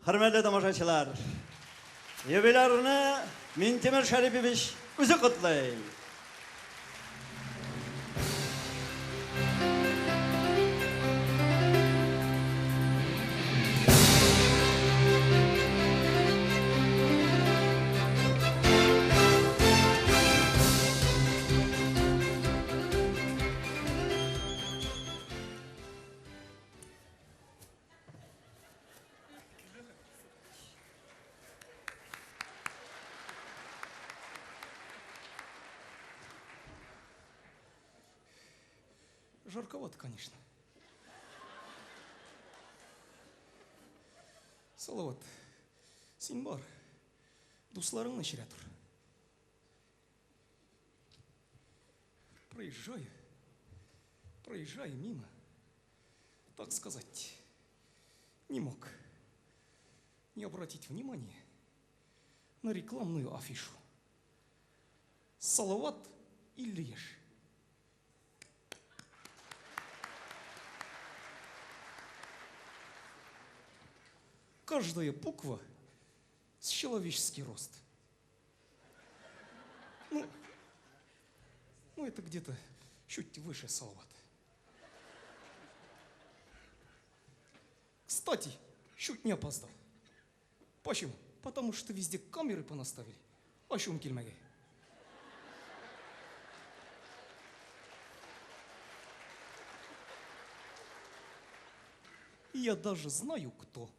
Хөрмәтле тамашачылар, юбилярны Минтимер Шәрипович үзе котлый. Жарковато, конечно. Салават, син бар. Дусларыңны эчерә тор. Проезжаю, проезжаю мимо, так сказать, не мог не обратить внимание на рекламную афишу. Салават или ешь. Каждая буква с человеческий рост. Ну, ну это где-то чуть выше Салавата. Кстати, чуть не опоздал. Почему? Потому что везде камеры понаставили. Ачуым килмәгәе. И я даже знаю, кто.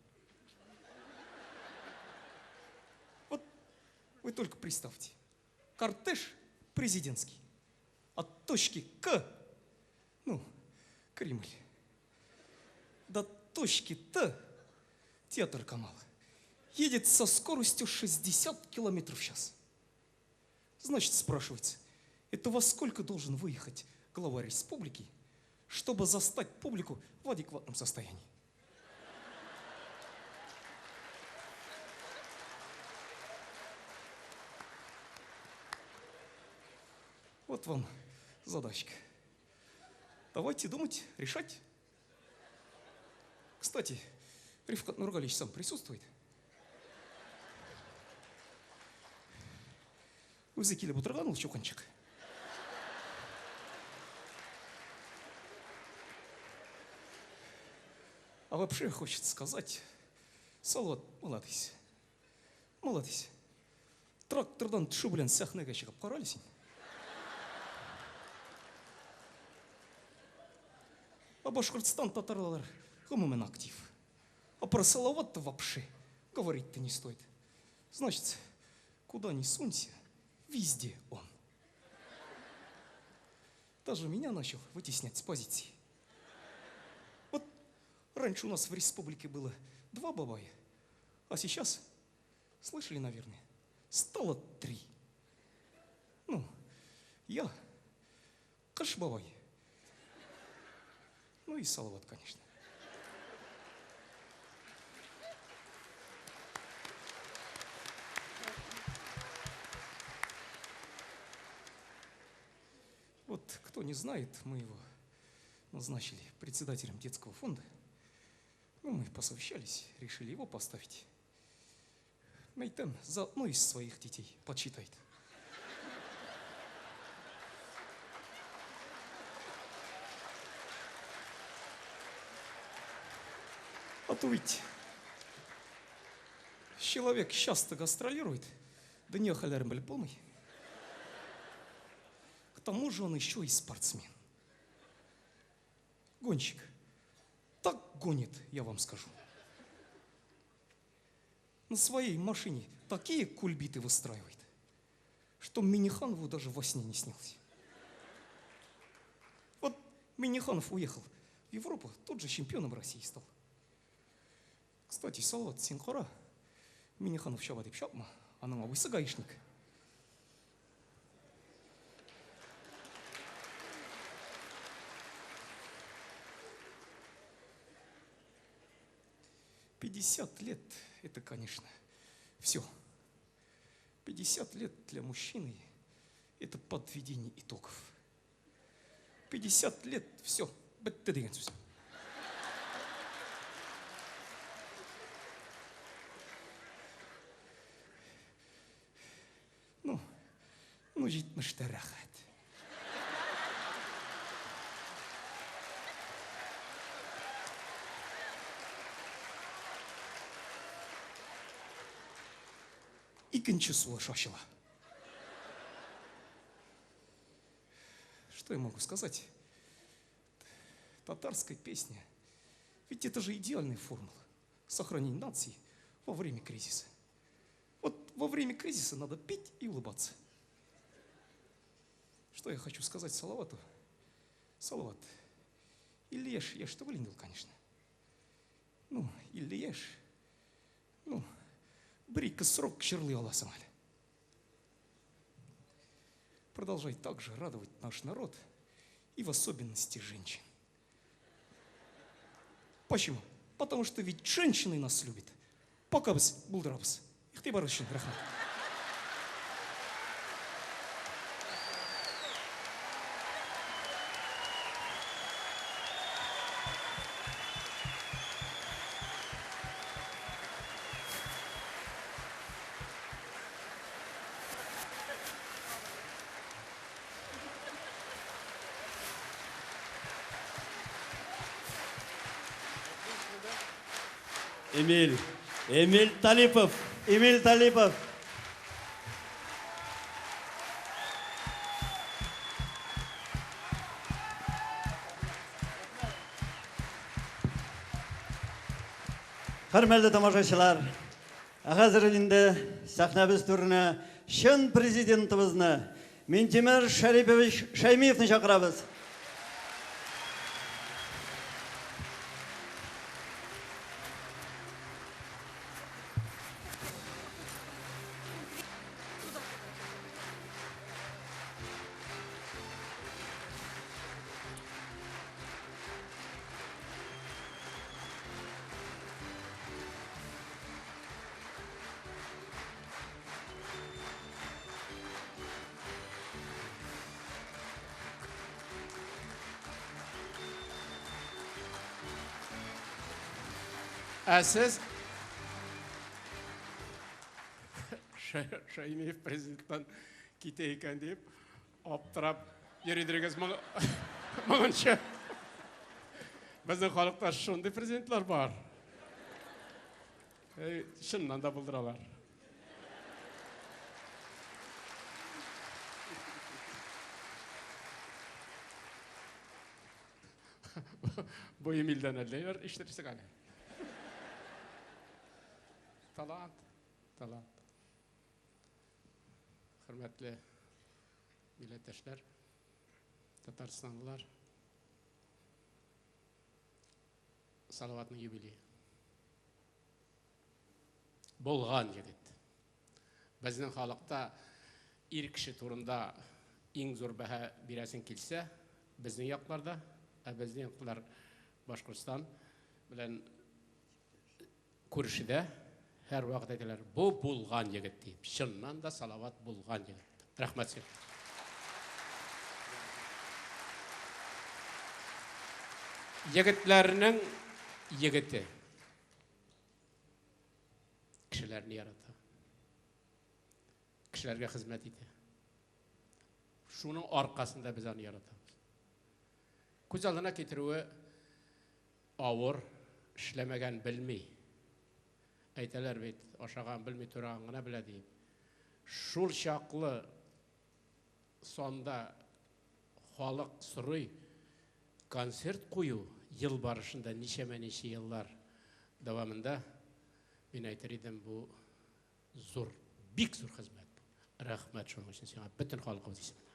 Вот вы только представьте. Кортеж президентский. От точки К, ну, Кремль, до точки Т, театр Камала, едет со скоростью 60 километров в час. Значит, спрашивается, это во сколько должен выехать глава республики, чтобы застать публику в адекватном состоянии? Вот вам задачка. Давайте думать, решать. Кстати, Рифкат Нургалич сам присутствует. Үзе килеп утырган ул чукынчык. А вообще хочется сказать, Салават, молодец. Молодец. Трактордан төшү белән сәхнәгә чыгып кара әле син. А Башкортстан татарлары гомумән актив. А про Салават-то вообще говорить-то не стоит. Значит, куда ни сунься, везде он. Даже меня начал вытеснять с позиции. Вот раньше у нас в республике было 2 бабая, а сейчас, слышали, наверное, стало 3. Ну, я, Кыш бабай, ну и Салават, конечно. Вот кто не знает, мы его назначили председателем детского фонда. Ну, мы посовещались, решили его поставить. Мейтем заодно из своих детей подсчитает. А то ведь человек часто гастролирует, да не хәлләрен белеп булмый. К тому же он еще и спортсмен. Гонщик. Так гонит, я вам скажу. На своей машине такие кульбиты выстраивает, что Минниханову даже во сне не снилось. Вот Минниханов уехал в Европу, тот же чемпионом России стал. Кстати, Салават, син кара, Минниханов чаба дип чапма, аның абыйсы гаишник. 50 лет – это, конечно, все. 50 лет для мужчины – это подведение итогов. 50 лет – все, бетте дигән сүз. Ну, җитмештә рәхәт. Икенче сулыш ачыла. Что я могу сказать? Татарская песня. Ведь это же идеальная формула сохранения нации во время кризиса. Вот во время кризиса надо пить и улыбаться. Что я хочу сказать Салавату? Салават, или ешь, ешь, что выглядел, конечно. Ну, или ешь. Ну, бер-ике срок җырлый аласың әле. Продолжай также радовать наш народ и в особенности женщин. Почему? Потому что ведь женщины нас любят. Пока без булдырабыз. Игътибар өчен рәхмәт. Эмиль. Эмиль Талипов. Эмиль Талипов. Хөрмәтле тамашачылар, ә хәзер инде сәхнәбез түренә чын президентыбызны Минтимер Шәрипович Шәймиевны чакырабыз. Ә сез Шәймиев президенттан китә икән дип аптырап йөридерегез моңынча. Безнең халыкта шундый президентлар бар. Чыннан да булдыралар. Бу Эмильдән әллә ниләр ишетерсең әле. Талант, талант. Хөрмәтле милләттәшләр, татарстанлылар, Салаватның юбилее. Булган егет. Безнең халыкта ир кеше турында иң зур бәһа бирәсең килсә, безнең якларда, ә безнең яклар Башкортстан белән күршедә һәрвакыт әйтәләр, бу булган егет дип. Чыннан да Салават булган егет. Рәхмәт сиңа. Егетләрнең егете. Кешеләрне ярата. Кешеләргә хезмәт итә. Шуның аркасында без аны яратабыз. Күз алдына китерүе авыр, эшләмәгән белми. Әйтәләр бит, ашаган белми, тураган гына белә диеп. Шул чаклы санда халык сорый концерт кую ел барышында ничәмә-ничә еллар дәвамында, мин әйтер идем, бу зур, бик зур хезмәт бу. Рәхмәт шуның өчен сиңа бөтен халкыбыз исеменнән.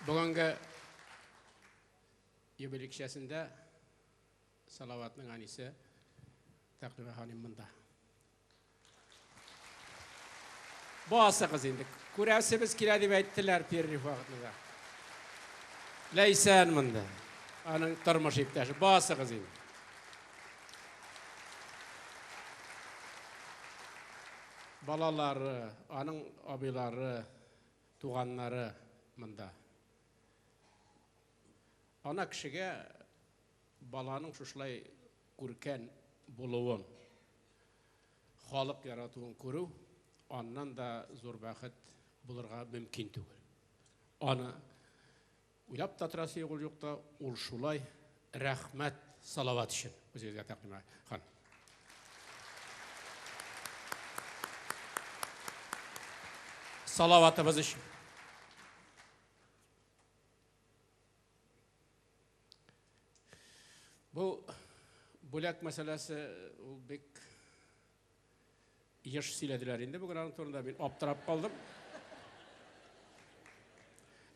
Бүгенге юбилей кичәсендә Салаватның әнисе Тәкъдимә ханым монда. Басыгыз инде. Күрәсебез килә дип әйттеләр перерыв вакытында. Ләйсән монда. Аның тормыш иптәше. Басыгыз инде. Балалары, аның абыйлары, туганнары монда. Ана кешегә баланың шушылай күркән булуын, халык яратуын күрү, аннан да зур бәхет булырга мөмкин түгел. Аны уйлап та торасы юк, ул юкта, ул шулай. Рәхмәт Салават өчен. Үзегезгә тәкъдим хан. Салаватыбыз өчен. Бу бүләк мәсьәләсе ул бик еш сөйләделәр инде бүген аның турында мин аптырап калдым.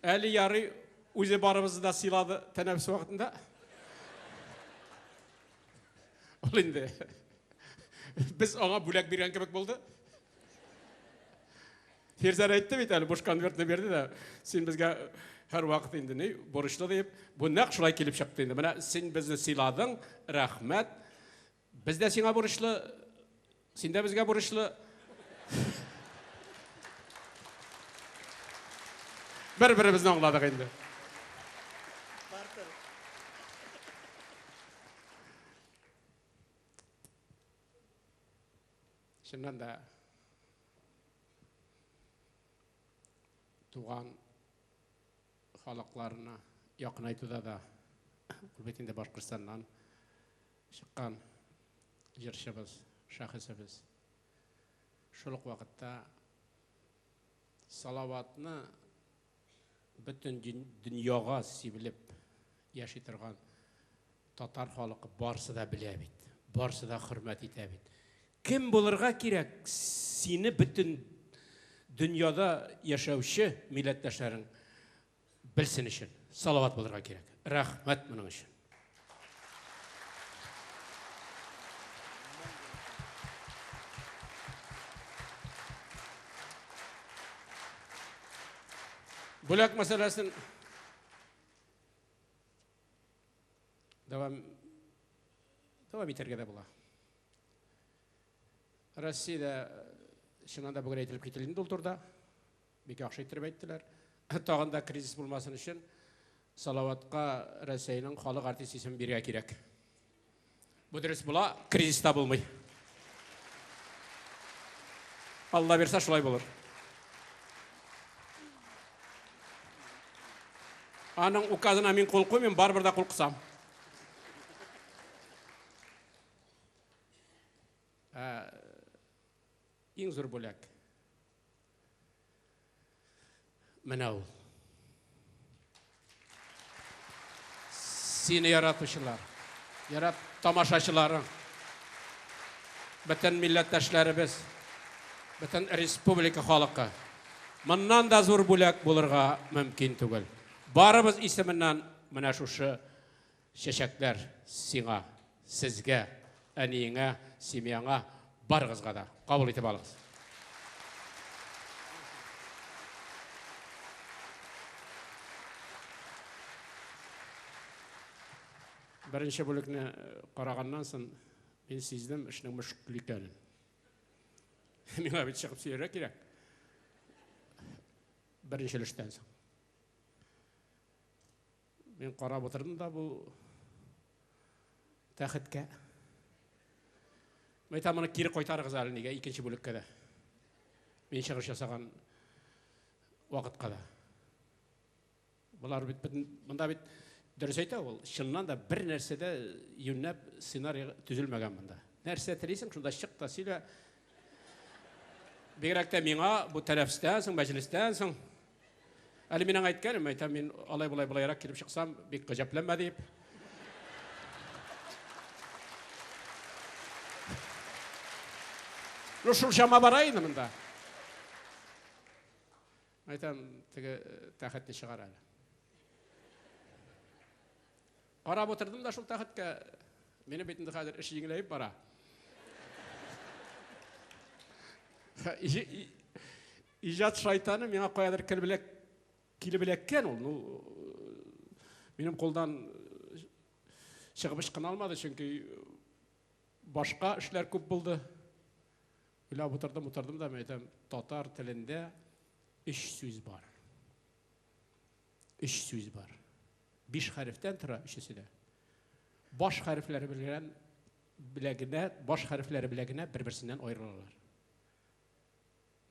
Әле ярый үзе барыбызны да сыйлады тәнәфес вакытында. Ул инде без аңа бүләк биргән кебек булды. Фирзәр әйтте бит әле, буш конвертны бирде дә, син безгә һәрвакыт инде ни, бурычлы диеп. Бу нәкъ шулай килеп чыкты инде. Менә син безне сыйладың, рәхмәт. Без дә сиңа бурычлы, син дә безгә бурычлы. Бер-беребезне аңладык инде. Чыннан да туган халыкларына якынайтуда да ул бит инде Башкортстаннан чыккан җырчыбыз, шәхесебез. Шул ук вакытта Салаватны бөтен дөньяга сибелеп яши торган татар халкы барсы да белә бит, барсы да хөрмәт итә бит. Кем булырга кирәк сине бөтен дөньяда яшәүче милләттәшләрең белсен өчен? Салават булырга кирәк. Рәхмәт моның өчен. Бүләк мәсьәләсен дәвам дәвам итәргә дә була. Россиядә чыннан да бүген әйтелеп кителде инде ул турыда. Бик яхшы иттереп әйттеләр. Тагын да кризис булмасын өчен Салаватка Рәсәйнең халык артист исемен бирергә кирәк. Бу дөрес була, кризис та булмый. Алла бирсә, шулай булыр. Аның указына мин кул куймыйм, барыбер дә кул кысам. Ә, иң зур бүләк. Менә ул. Сине яратучылар, ярат тамашачыларың, бөтен милләттәшләребез, бөтен республика халкы. Моннан да зур бүләк булырга мөмкин түгел. Барыбыз исеменнән менә шушы чәчәкләр сиңа, сезгә, әниеңә, семьяңа, барыгызга да кабул итеп алыгыз. Беренче бүлекне караганнан соң мин сиздем эшнең мөшкел икәнен. Миңа бит чыгып сөйләргә кирәк. Беренче өлештән соң. Мин карап утырдым да бу тәхеткә. Мәйтәм, моны кире кайтарыгыз әле нигә икенче бүлеккә дә. Мин чыгыш ясаган вакытка да. Болар бит монда бит дөрес әйтә ул, чыннан да бер нәрсә дә юньләп сценарий төзелмәгән монда. Нәрсә телисең, шунда чык та сөйлә. Бигрәк тә миңа бу тәнәфестән соң, мәҗлестән соң. Әле мин аңа әйткәнем, әйтәм, мин алай-болай болайрак килеп чыксам, бик гаҗәпләнмә дип. Ну, шул чама бара инде монда. Әйтәм, теге тәхетне чыгар әле. Карап утырдым да шул тәхеткә. Минем бит инде хәзер эш җиңеләеп бара. Иҗат шайтаны миңа каядыр килеп килеп эләккән ул. Ну, минем кулдан чыгып ычкына алмады, чөнки башка эшләр күп булды. Уйлап утырдым, утырдым да, мен әйтәм, татар телендә өч сүз бар. Өч сүз бар. Биш хәрефтән тора өчесе дә. Баш хәрефләре белгән белән генә, баш хәрефләре белән генә бер-берсеннән аерылалар.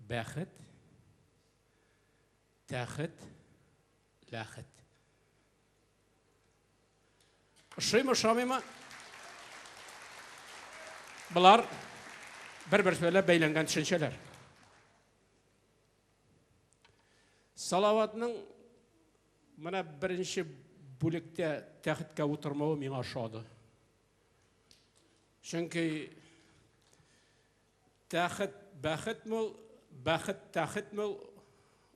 Бәхет, тәхет, ләхет. Ошыймы, ошамыймы? Болар бер-берсе белән бәйләнгән төшенчәләр. Салаватның менә беренче бүлектә тәхеткә утырмавы миңа ошады. Чөнки тәхет бәхетме ул, бәхет тәхетме ул,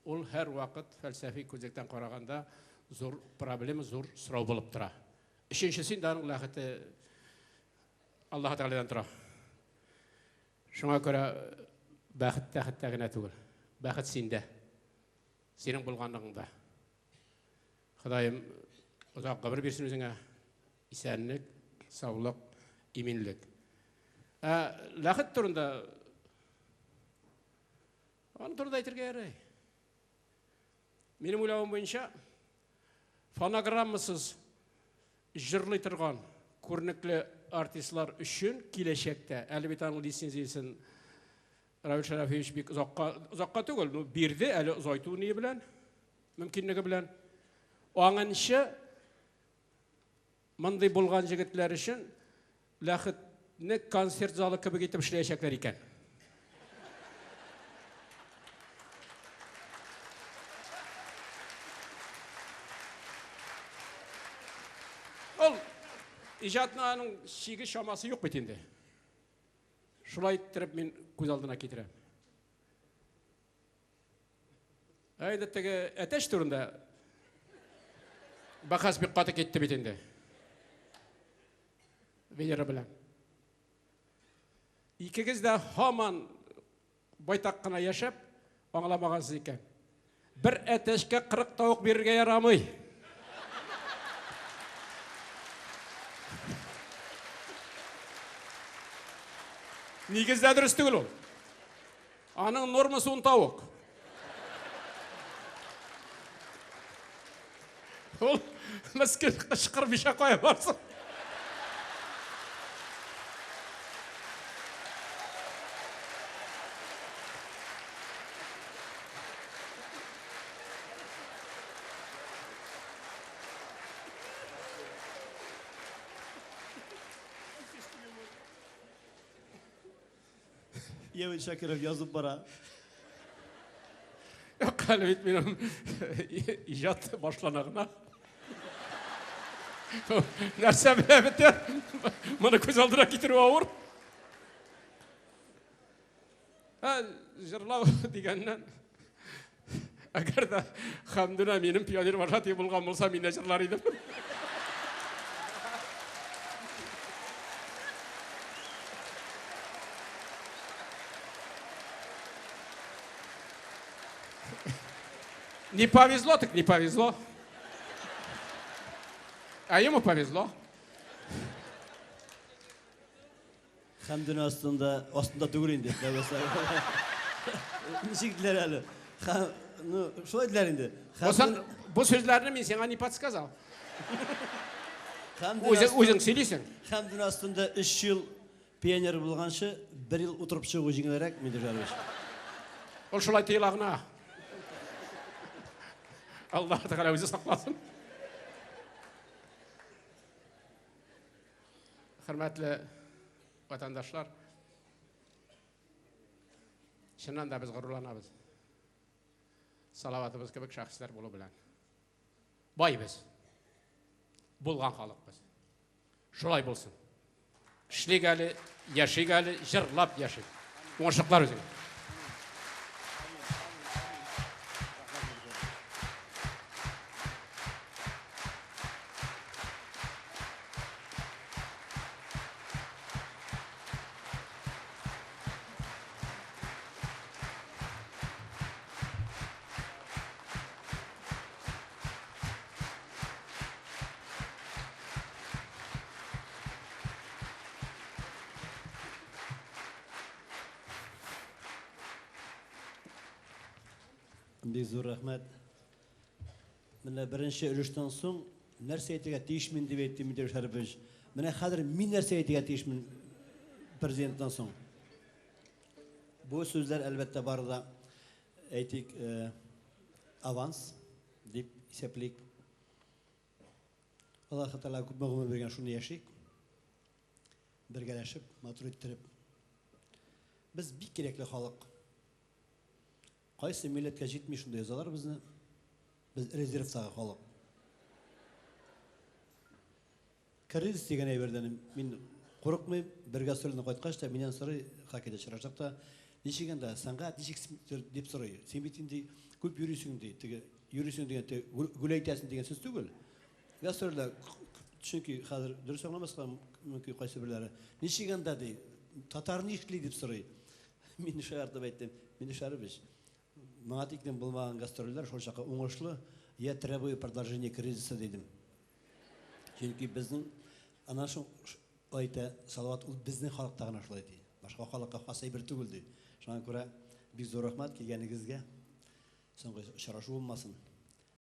ул һәрвакыт фәлсәфи күзлектән караганда зур проблема, зур сорау булып тора. Өченчесе инде аның ләхете Аллаһ Тәгаләдән тора. Шуңа күрә бәхет тәхеттә генә түгел. Бәхет синдә. Синең булганлыгыңда. Ходаем озак гомер бирсен үзеңә. Исәнлек, саулык, иминлек. Ә ләхет турында аны турында әйтергә ярый. Минем уйлавым буенча, фонограммасыз җырлый торган күренекле артистлар өчен киләчәктә, әле бит аның лицензиясен Равил Шәрәфиевич бик озакка, озакка түгел, ну, бирде, әле озайту ние белән, мөмкинлеге белән. Аңынчы мондый булган җегетләр өчен ләхетне концерт залы кебек итеп эшләячәкләр икән. Ул иҗатның аның чиге чамасы юк бит инде. Шулай иттереп мин күз алдына китерәм. Ә инде теге әтәч турында бәхәс бик каты китте бит инде. Венера белән. Икегез дә һаман байтак кына яшәп, аңламагансыз икән. Бер әтәчкә 40 тавык бирергә ярамый. Нигездә дөрес түгел ул. Аның нормасы ун тавык. Ул мескен кычкырмыйча кая барсын. Евин Шакиров язып бара. Юк, әле бит минем иҗат башлана гына. Нәрсә белә бетә? Моны күз алдына китерү авыр. Ә, җырлау дигәннән, әгәр дә Хәмдүнә минем пионер вожатый булган булса, мин дә җырлар идем. Не повезло, так не повезло. А ему повезло. Хәмдүнә астында, астында түгел инде. Ничек диләр әле? Ну, шулай диләр инде. Бу сүзләрне мин сиңа не подсказал. Үзең, үзең сөйлисең. Хәмдүнә астында 3 ел пионер булганчы, бер ел утырып чыгу җиңелрәк, Мидер Жарович. Ул шулай тоела гына. Аллаһ Тәгалә үзе сакласын. Хөрмәтле ватандашлар, чыннан да без горурланабыз. Салаватыбыз кебек шәхесләр булу белән. Бай без. Булган халык без. Шулай булсын. Эшлик әле, яшик әле, җырлап яшик. Уңышлыклар үзеңә. Бик зур рәхмәт. Менә беренче өлештән соң нәрсә әйтергә тиешмен дип әйтте Мидер Шәрипович. Менә хәзер мин нәрсә әйтергә тиешмен президенттан соң? Бу сүзләр, әлбәттә, бары да, әйтик, аванс дип исәплик. Аллаһы Тәгалә күпме гомер биргән, шуны яшик. Бергәләшеп, матур иттереп. Без бик кирәкле халык. Кайсы милләткә җитми, шунда язалар безне. Без резервтагы халык. Кризис дигән әйбердән мин курыкмыйм. Бер гастрольдән кайткач та миннән сорый, хоккейда очрашсак та, ничек анда, сәнгать ничек дип сорый. Син бит инде күп йөрисең ди. Теге йөрисең дигән теге гүләйтәсең дигән сүз түгел. Гастрольдә, чөнки хәзер дөрес аңламаска мөмкин кайсы берләре. Ничек анда ди, татар нишли дип сорый. Мин шаяртып әйттем, Мин Шәрәпович, моңа тиклем булмаган гастрольләр шул чакта уңышлы, я требую продолжения кризиса дидем. Чөнки безнең ана шул әйтә Салават, ул безнең халыкта гына шулай ди. Башка халыкка хас әйбер түгел ди. Шуңа күрә бик зур рәхмәт килгәнегезгә. Соңгы очрашу булмасын.